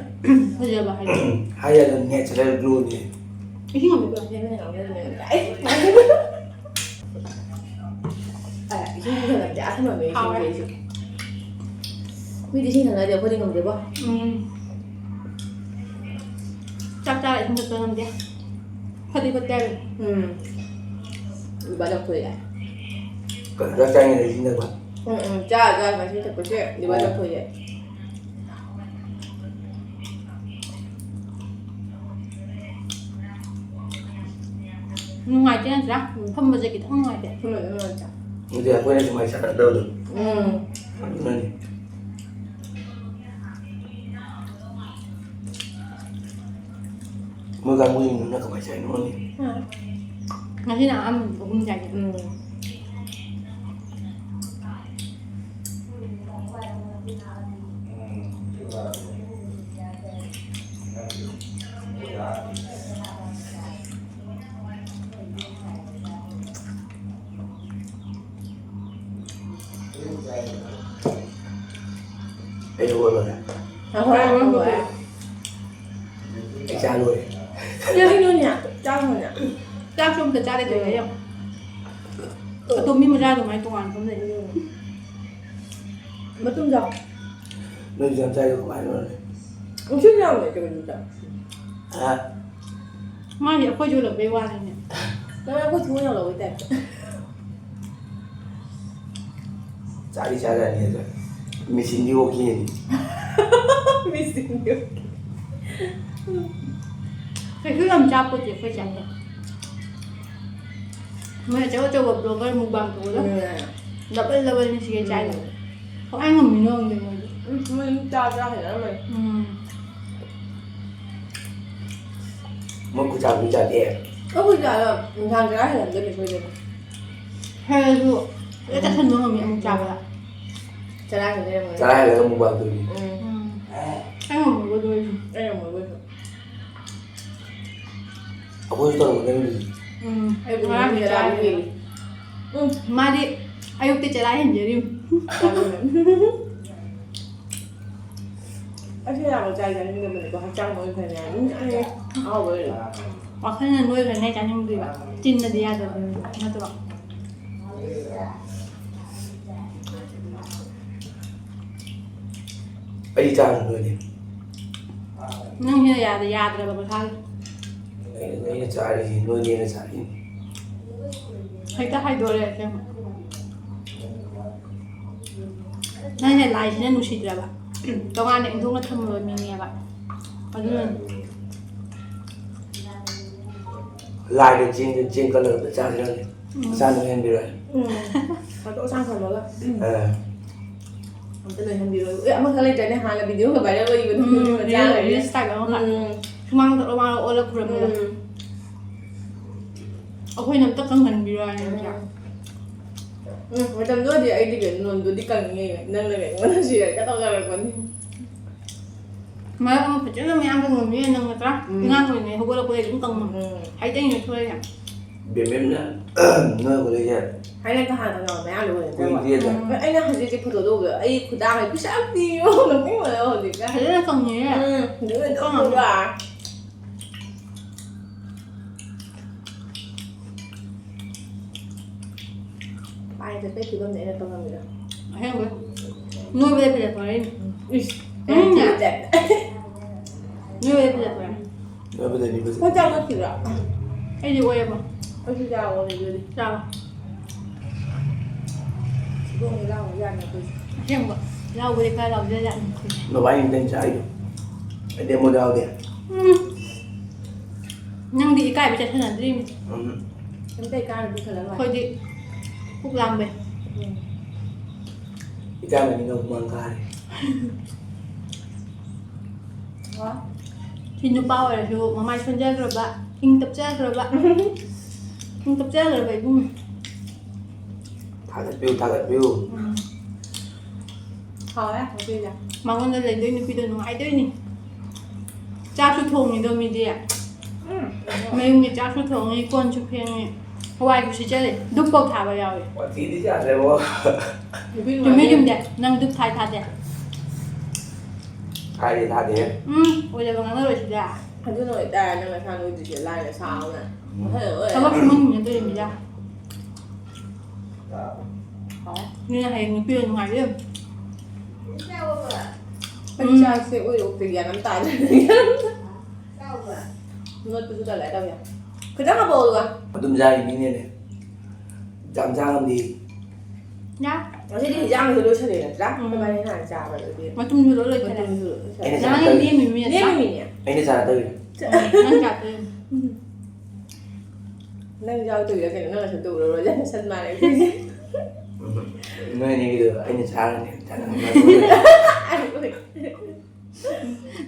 ꯐꯖꯕ ꯍꯥꯏꯗꯣ꯫ ꯍꯥꯏꯗꯅ natural glowꯅꯦ꯫ ꯏꯁꯤꯡ ꯑꯃꯨꯛ ꯄꯤꯔꯛꯑꯣ꯫ ꯑꯦ, ꯏꯁꯤꯡ ꯄꯨꯈꯠꯂꯛꯇꯦ꯫ ꯑꯥ ꯊꯝꯃꯝꯃꯦ ꯏꯁꯤꯡꯁꯦ ꯍꯥꯎꯔꯦ꯫ ꯑꯩꯁꯨ꯫ ꯃꯤꯗꯤ ꯏꯁꯤꯡ ꯊꯛꯅꯗꯦ, ꯑꯩꯈꯣꯏꯗꯤ ꯉꯝꯗꯦꯕꯣ꯫ ꯎꯝ꯫ ꯆꯥꯛ ꯆꯥꯔ ꯏꯁꯤꯡ ꯊꯛꯄ ꯉꯝꯗꯦ꯫ ꯐꯠꯇꯤ ꯐꯠꯇꯦ ꯍꯥꯏꯕꯅꯤ꯫ ꯎꯝ꯫ ꯂꯨꯄꯥ ꯂꯧꯊꯣꯛ ꯌꯥꯏ꯫ ꯀꯩꯅꯣ ꯆꯥꯛ ꯆꯥꯔꯤꯉꯩꯗ ꯏꯁꯤꯡ ꯊꯛꯄ? ꯎꯝ, ꯎꯝ꯫ ꯆꯥꯔ ꯆꯥꯔ ꯏꯁꯤꯡ ꯊꯛꯄꯁꯦ ꯂꯨꯄꯥ ꯑꯣ꯫ ꯂꯧꯊꯣꯛ ꯌꯥꯏ꯫ ꯅꯨꯡꯉꯥꯏꯇꯦ ꯅꯠꯇ꯭ꯔꯥ? ꯎꯝ꯫ ꯐꯝꯕꯁꯦ ꯈꯤꯇꯪ ꯅꯨꯡꯉꯥꯏꯇꯦ꯫ ꯐꯝꯕꯁꯦ ꯅꯨꯡꯉꯥꯏꯇꯦ꯫ ꯑꯗꯨꯗꯤ ꯑꯩꯈꯣꯏꯅ ꯁꯨꯃꯥꯏꯅ ꯁꯥꯟꯅꯗꯕꯗꯣ꯫ ꯎꯝ꯫ ꯑꯗꯨꯅꯅꯤ꯫ ꯃꯣꯏ ꯀꯥꯡꯕꯨꯁꯤꯡꯗꯨꯅ ꯀꯃꯥꯏꯅ ꯆꯥꯏꯅꯣ ꯈꯪꯗꯦ꯫ ꯎꯝ꯫ ꯉꯁꯤꯅ ꯑꯍꯥꯟꯕ ꯑꯍꯨꯝ ꯆꯥꯏꯁꯦ꯫ ꯎꯝ꯫ ꯑꯩ ꯍꯧꯒꯠꯂꯣꯅꯦ꯫ ꯍꯣꯏ, ꯍꯣꯏ, ꯍꯣꯏ꯫ ꯑꯩ ꯆꯥ ꯂꯣꯏꯔꯦ꯫ ꯀꯔꯤꯅꯣꯅꯦ? ꯆꯥꯈ꯭ꯔꯣꯅꯦ꯫ ꯆꯥꯛꯁꯨ ꯑꯝꯇ ꯆꯥꯗꯦ ꯇꯧꯔꯤꯁꯦ ꯌꯦꯡꯉꯣ꯫ ꯑꯇꯣꯝꯕꯤ ꯃꯆꯥ ꯑꯗꯨꯃꯥꯏꯅ ꯇꯣꯉꯥꯟꯅ ꯐꯝ ꯂꯩ꯫ ꯃꯇꯨꯝ ꯆꯥꯎ꯫ ꯅꯣꯏꯁꯨ ꯌꯥꯝ ꯆꯥꯏꯗꯣ ꯀꯃꯥꯏꯅꯅꯣꯅꯦ? ꯅꯨꯡꯁꯤꯠ ꯌꯥꯝ ꯂꯩꯇꯦ ꯀꯩꯅꯣꯗ꯫ ꯍꯥ? ꯃꯥꯗꯤ ꯑꯩꯈꯣꯏꯁꯨ ꯎꯠꯂꯛꯄꯩ ꯋꯥꯅꯤꯅꯦ꯫ ꯀꯩꯅꯣ ꯑꯩꯈꯣꯏ ꯊꯤꯕꯣꯡ ꯌꯥꯝ ꯂꯥꯎꯕꯩ ꯇꯥꯏꯞꯇ꯫ ꯆꯥꯗꯤ ꯆꯥꯖꯥꯠꯅꯤ ꯑꯗꯣ꯫ ꯃꯦꯆꯤꯟꯗꯤ ꯑꯣꯀꯦꯅꯤ꯫ ꯃꯦꯆꯤꯟꯗꯤ ꯑꯣꯀꯦ꯫ ꯀꯩꯁꯨ ꯌꯥꯝ ꯆꯥꯄꯣꯠꯇꯦ ꯑꯩꯈꯣꯏ ꯆꯥꯏꯗꯣ꯫ ꯃꯣꯏ ꯑꯆꯧ ꯑꯆꯧꯕ blogger mukbang ꯇꯧꯕꯗꯣ꯫ ꯎꯝ꯫ Double doubleꯅꯤ ꯁꯤꯒꯩ ꯆꯥꯏꯗꯣ꯫ ꯎꯝ꯫ ꯀꯃꯥꯏ ꯉꯝꯃꯤꯅꯣ ꯈꯪꯗꯦ ꯃꯣꯏꯗꯤ꯫ ꯎꯝ, ꯃꯣꯏ ꯑꯗꯨꯝ ꯆꯥ ꯆꯥ ꯍꯩꯅꯔꯝꯃꯅꯤ꯫ ꯎꯝ꯫ ꯃꯣꯏ ꯈꯨꯆꯥ ꯈꯨꯆꯥꯗꯤ꯫ ꯑꯩꯈꯣꯏ ꯆꯥꯗꯣ ꯅꯨꯡꯗꯥꯡ ꯆꯔꯥ ꯍꯦꯜꯂꯝꯗꯣꯏꯅꯤ ꯁꯣꯏꯗꯅ꯫ ꯍꯦꯜꯂꯁꯨ ꯂꯣꯏ ꯆꯥꯁꯟꯕ ꯉꯝꯃꯤ ꯑꯃꯨꯛ ꯆꯥꯕꯗ꯫ ꯆꯔꯥ ꯍꯦꯜꯂꯦ ꯌꯦꯡꯉꯣ꯫ ꯆꯔꯥ ꯍꯦꯜꯂꯒ mukbang ꯇꯧꯔꯤ꯫ ꯎꯝ꯫ ꯎꯝ꯫ ꯑꯩ ꯉꯝꯃꯣꯏꯀꯣ ꯑꯗꯨ ꯑꯣꯏꯔꯁꯨ꯫ ꯑꯩ ꯉꯝꯃꯣꯏꯀꯣ ꯑꯗꯨ꯫ ꯑꯩꯈꯣꯏꯁꯨ ꯇꯧꯔꯝꯒꯗꯕꯅꯤ꯫ ꯎꯝ꯫ ꯑꯩꯕꯨ ꯉꯔꯥꯡꯗꯤ ꯉꯔꯥꯡꯗꯤ ꯆꯥꯔꯦ꯫ ꯆꯥꯔꯦ꯫ ꯎꯝ꯫ ꯃꯥꯗꯤ ꯑꯌꯨꯛꯇ ꯆꯔꯥ ꯍꯦꯟꯖꯔꯤꯝ꯫ ꯑꯗꯨꯅꯦ꯫ ꯑꯁꯤ ꯌꯥꯝꯅ ꯆꯥꯏ ꯆꯥꯅꯤꯡꯗꯕꯅꯦꯀꯣ, ꯍꯛꯆꯥꯡ ꯂꯣꯏ ꯐꯅꯤ ꯍꯥꯏ꯫ ꯎꯝ, ꯎꯝ꯫ ꯑꯍꯥꯎꯕ ꯂꯩꯔꯦ꯫ ꯋꯥꯈꯜꯅ ꯅꯣꯏꯈ꯭ꯔꯅꯦ ꯆꯥꯅꯤꯡꯗ꯭ꯔꯤꯕ꯫ ꯆꯤꯟꯅꯗꯤ ꯌꯥꯗꯕꯅꯦ, ꯅꯠꯇ꯭ꯔꯣ? ꯑꯩ ꯆꯥꯔꯁꯨ ꯅꯣꯏꯗꯤ꯫ ꯅꯪ ꯍꯦꯟꯅ ꯌꯥꯗ-, ꯌꯥꯗ꯭ꯔꯕ ꯃꯁꯥꯒꯤ꯫ ꯑꯩꯅ, ꯑꯩꯅ ꯆꯥꯔꯤꯁꯤ ꯅꯣꯏꯗꯤ ꯍꯦꯟꯅ ꯆꯥꯔꯤꯅꯤ꯫ ꯍꯦꯛꯇ ꯍꯥꯏꯗꯣꯔꯦ ꯑꯁꯦꯡꯕ꯫ ꯅꯪꯅ ꯂꯥꯏꯁꯤꯅ ꯅꯨꯡꯁꯤꯗ꯭ꯔꯕ? ꯇꯣꯉꯥꯟꯅ ꯏꯟꯊꯣꯛꯅ ꯊꯝꯃꯕ ꯃꯤꯅꯦꯕ꯫ ꯑꯗꯨꯅꯅꯦ꯫ ꯂꯥꯏꯗ ꯆꯦꯡ, ꯆꯦꯡ ꯀꯜꯂꯒ ꯆꯥꯁꯤꯔꯅꯦ? ꯎꯝ꯫ ꯃꯆꯥ ꯅꯪ ꯍꯦꯟꯕꯤꯔꯣꯏ? ꯎꯝ꯫ ꯐꯣꯇꯣ ꯁꯥꯡ ꯈꯜꯂꯒ꯫ ꯑꯥ꯫ ꯑꯝꯇ ꯂꯣꯏꯍꯟꯕꯤꯔꯣ꯫ ꯑꯦ, ꯑꯃꯈꯛ ꯂꯩꯇ꯭ꯔꯅꯦ, ꯍꯥꯟꯅ video ꯒ viral ꯑꯣꯏꯈꯤꯕꯗꯣ, ꯎꯝ, ꯅꯨꯄꯤ ꯃꯆꯥ reel, ꯑꯃꯅꯦ꯫ Reels type ꯑꯃꯈꯛ꯫ ꯎꯝ꯫ ꯁꯨꯃꯥꯡꯗ ꯑꯣꯔꯣ ꯃꯥꯔꯣ ꯑꯣꯜꯂ ꯈꯨꯔꯝꯕꯗꯣ꯫ ꯎꯝ꯫ ꯑꯩꯈꯣꯏꯅ ꯑꯝꯇ ꯀꯪꯍꯟꯕꯤꯔꯣ ꯍꯥꯏꯅ ꯅꯠꯇ꯭ꯔꯥ? ꯎꯝ꯫ ꯎꯝ, ꯃꯇꯝꯗꯨꯗꯗꯤ ꯑꯩꯗꯤ ꯀꯩꯅꯣ, ꯅꯣꯟꯗꯨꯗꯤ ꯀꯪꯉꯤꯉꯩ, ꯅꯪꯅ ꯀꯩꯅꯣ, ꯉꯣꯟꯗ ꯁꯤꯔꯒ ꯇꯧꯖꯔꯛꯄꯅꯤ꯫ ꯃꯔꯛ ꯑꯃ ꯐꯖꯅ ꯃꯌꯥꯝ ꯀꯪꯉꯝꯃꯤ ꯅꯪ ꯅꯠꯇ꯭ꯔꯥ? ꯎꯝ꯫ ꯑꯉꯥꯡ ꯑꯣꯏꯔꯤꯉꯩ ꯍꯧꯒꯠꯂꯛꯄꯗꯩ ꯑꯗꯨꯝ ꯀꯪꯉꯝꯃꯤ꯫ ꯎꯝ꯫ ꯍꯥꯏꯗꯤ ꯑꯩꯅ ꯊꯣꯛꯂꯛꯏꯁꯦ꯫ ꯕꯦꯝꯕꯦꯝꯅ ꯅꯣꯏ ꯍꯧꯒꯠꯂꯛꯏꯁꯦ ꯍꯥꯏꯅ ꯀꯍꯥꯟ ꯀꯅꯥ ꯃꯌꯥꯝ ꯂꯣꯏꯔꯦ꯫ ꯀꯨꯏꯗ꯭ꯔꯤꯗ꯫ ꯎꯝ꯫ ꯑꯩꯅ ꯍꯧꯖꯤꯛ ꯍꯧꯖꯤꯛ ꯐꯣꯇꯣꯗꯣ ꯎꯕꯗ ꯑꯩ ꯈꯨꯗꯥꯡ ꯄꯤꯁꯛ ꯄꯤꯌꯣ, ꯅꯣꯛꯅꯤꯡꯕꯅ ꯍꯧꯖꯤꯛꯀ꯫ ꯐꯖꯅ ꯀꯪꯉꯦ꯫ ꯎꯝ, ꯑꯗꯨꯒ ꯈꯨꯀꯪ ꯑꯃ꯫ ꯑꯗꯨꯝ ꯄꯥꯏ ꯆꯠꯄꯩ ꯐꯤꯕꯝꯅꯦ ꯑꯩꯅ ꯇꯧꯔꯝꯃꯤꯗꯣ꯫ ꯑꯁꯦꯡꯕꯩ꯫ ꯅꯣꯏꯕꯗꯩ ꯐꯖ ꯊꯣꯔꯛꯏꯅꯦ꯫ ꯏꯁ, ꯎꯝ꯫ ꯌꯥꯝ ꯊꯤꯅ ꯇꯥꯏ꯫ ꯅꯣꯏꯕꯗꯩ ꯐꯖ ꯊꯣꯔꯛꯑꯦ꯫ ꯅꯣꯏꯕꯗꯩ ꯃꯤ ꯐꯖ ꯊꯣꯛꯑꯦ꯫ ꯈꯣꯏ ꯆꯥꯛ ꯆꯠꯈꯤꯕ꯭ꯔꯣ? ꯑꯩꯗꯤ ꯑꯣꯏꯌꯦꯕꯣ꯫ ꯑꯩꯁꯨ ꯆꯥꯔꯣ ꯑꯗꯨꯗꯤ꯫ ꯆꯥꯔꯣ꯫ ꯁꯤꯗꯣꯡꯁꯦ ꯂꯥꯎꯕ ꯌꯥꯅꯤ ꯑꯩꯈꯣꯏꯁꯨ꯫ ꯑꯁꯦꯡꯕ꯫ ꯂꯥꯎꯕꯗꯤ ꯈꯔ ꯂꯥꯎꯖꯖꯥꯠꯅꯤ ꯑꯩꯈꯣꯏꯁꯨ꯫ ꯅꯕꯥꯅꯤ ꯈꯛꯇꯪ ꯆꯥꯏꯗꯣ꯫ ꯑꯩꯗꯤ ꯑꯃꯨꯛ ꯌꯥꯎꯗꯦ꯫ ꯎꯝ꯫ ꯅꯪꯗꯤ ꯏꯀꯥꯏꯕ ꯆꯠꯁꯟꯅꯗ꯭ꯔꯤꯅꯤ꯫ ꯎꯝ꯫ ꯑꯝꯇ ꯏꯀꯥꯏꯕ ꯄꯨꯁꯜꯂ ꯂꯣꯏꯔꯦ꯫ ꯑꯩꯈꯣꯏꯗꯤ ꯄꯨꯛ ꯂꯥꯝꯕꯩ꯫ ꯎꯝ꯫ ꯏꯀꯥꯏꯕꯅꯤꯅ ꯍꯨꯃꯥꯡ ꯀꯥꯔꯦ꯫ ꯋꯥ꯫ ꯁꯤ ꯅꯨꯄꯥ ꯑꯣꯏꯔꯁꯨ ꯃꯃꯥꯏ ꯁꯣꯟꯖꯈ꯭ꯔꯕ, ꯏꯪ ꯇꯞꯆꯈ꯭ꯔꯕ, ꯏꯪ ꯇꯞꯆꯈ꯭ꯔꯕ ꯏꯕꯨꯡ꯫ ꯊꯥꯒꯠꯄꯤꯌꯨ, ꯊꯥꯒꯠꯄꯤꯌꯨ꯫ ꯎꯝ꯫ ꯍꯥꯎꯔꯦ ꯉꯁꯤꯗꯤ꯫ ꯃꯉꯣꯟꯗ ꯂꯩꯗꯣꯏ ꯅꯨꯄꯤꯗꯣ ꯅꯨꯡꯉꯥꯏꯗꯣꯏꯅꯤ꯫ ꯆꯥꯛꯁꯨ ꯊꯣꯡꯉꯤꯗꯣ ꯃꯤꯗꯤ꯫ ꯎꯝ꯫ ꯃꯌꯨꯝꯒꯤ ꯆꯥꯛꯁꯨ ꯊꯣꯡꯉꯤ, ꯀꯣꯟꯁꯨ ꯐꯦꯡꯉꯤ, ꯍꯋꯥꯏꯁꯨ ꯁꯤꯠꯆꯜꯂꯤ, ꯙꯨꯞꯐꯥꯎ ꯊꯥꯕ ꯌꯥꯎꯏ꯫ ꯋꯥꯊꯤꯗꯤ ꯌꯥꯗ꯭ꯔꯦꯕꯣ꯫ ꯅꯨꯄꯤ ꯆꯨꯝꯃꯤ ꯅꯨꯡꯉꯥꯏꯗꯣꯏꯅꯤ꯫ ꯆꯨꯝꯗꯦ, ꯅꯪ ꯙꯨꯞ ꯊꯥꯏ ꯊꯥꯗꯦ? ꯊꯥꯏꯌꯦ, ꯊꯥꯗꯦ꯫ ꯎꯝ, ꯑꯣꯏꯗꯕ ꯉꯥꯡꯅꯔꯣꯏ ꯁꯤꯗ꯫ ꯑꯗꯨꯅ ꯑꯣꯏꯇꯥꯔꯦ ꯅꯪ ꯅꯁꯥ ꯅꯣꯏꯗ꯭ꯔꯤꯁꯦ ꯂꯥꯏꯅ ꯁꯥꯎꯅ꯫ ꯎꯝ꯫ ꯃꯁꯥꯅ ꯂꯣꯏ ꯊꯕꯛ ꯁꯨꯃꯟ ꯅꯠꯇꯦ ꯃꯤꯗ꯫ ꯍꯥꯎ꯫ ꯑꯗꯨꯅ ꯍꯌꯦꯡ ꯅꯨꯄꯤ ꯑꯣꯏꯅ ꯅꯨꯡꯉꯥꯏꯕ ꯌꯦꯡꯉꯨ꯫ ꯎꯝ꯫ ꯆꯥꯛꯁꯦ ꯑꯣꯏꯔꯣꯛꯇ ꯒ꯭ꯌꯥꯟ ꯑꯃ ꯇꯥꯗ꯭ꯔꯦ꯫ ꯃꯣꯠꯄꯁꯨ ꯇꯜꯂꯦ ꯇꯧ ꯌꯥꯝ꯫ ꯈꯤꯇꯪ ꯍꯥꯞꯄꯛꯑꯣ ꯑꯗꯨꯒ꯫ ꯑꯗꯨꯝ ꯆꯥꯔꯤ ꯃꯤꯅꯦꯅꯦ꯫ ꯌꯥꯝ ꯆꯥ ꯉꯝꯗꯦ꯫ ꯌꯥ꯫ ꯉꯁꯤꯗꯤ ꯍꯤꯟꯖꯥꯡꯁꯨ ꯂꯣꯏꯁꯜꯂꯦ ꯅꯠꯇ꯭ꯔꯥ? ꯎꯝ꯫ ꯑꯩꯈꯣꯏꯕꯥꯅꯤ ꯅꯍꯥꯟ ꯆꯥꯕꯗꯨꯗꯤ꯫ ꯃꯇꯨꯝꯁꯨ ꯂꯣꯏ ꯂꯣꯏꯁꯜꯂꯦ꯫ ꯃꯇꯨꯝꯁꯨ ꯂꯣꯏꯁꯜꯂꯦ꯫ ꯑꯩꯅ ꯅꯍꯥꯟ ꯆꯥꯗꯧꯔꯤ꯫ ꯂꯦꯝꯃꯤꯃꯤ ꯅꯠꯇ꯭ꯔꯥ? ꯂꯦꯝꯃꯤꯃꯤꯅꯦ꯫ ꯑꯩꯅ ꯆꯥꯗꯧꯔꯤ꯫ ꯎꯝ, ꯅꯪ ꯆꯥꯗꯣꯏꯅꯤ꯫ ꯎꯝ꯫ ꯅꯪ ꯌꯥꯎꯗꯕꯤꯗ ꯀꯩꯅꯣ ꯅꯪꯅ ꯁꯠꯇꯣꯛꯎꯔꯣ? ꯔꯣꯖꯥꯅ ꯁꯠ ꯃꯥꯜꯂꯦ ꯑꯩꯈꯣꯏꯁꯦ꯫ ꯎꯝ꯫ ꯅꯣꯏ ꯑꯅꯤꯒꯤꯗꯣ ꯑꯩꯅ ꯆꯥꯔꯅꯤ꯫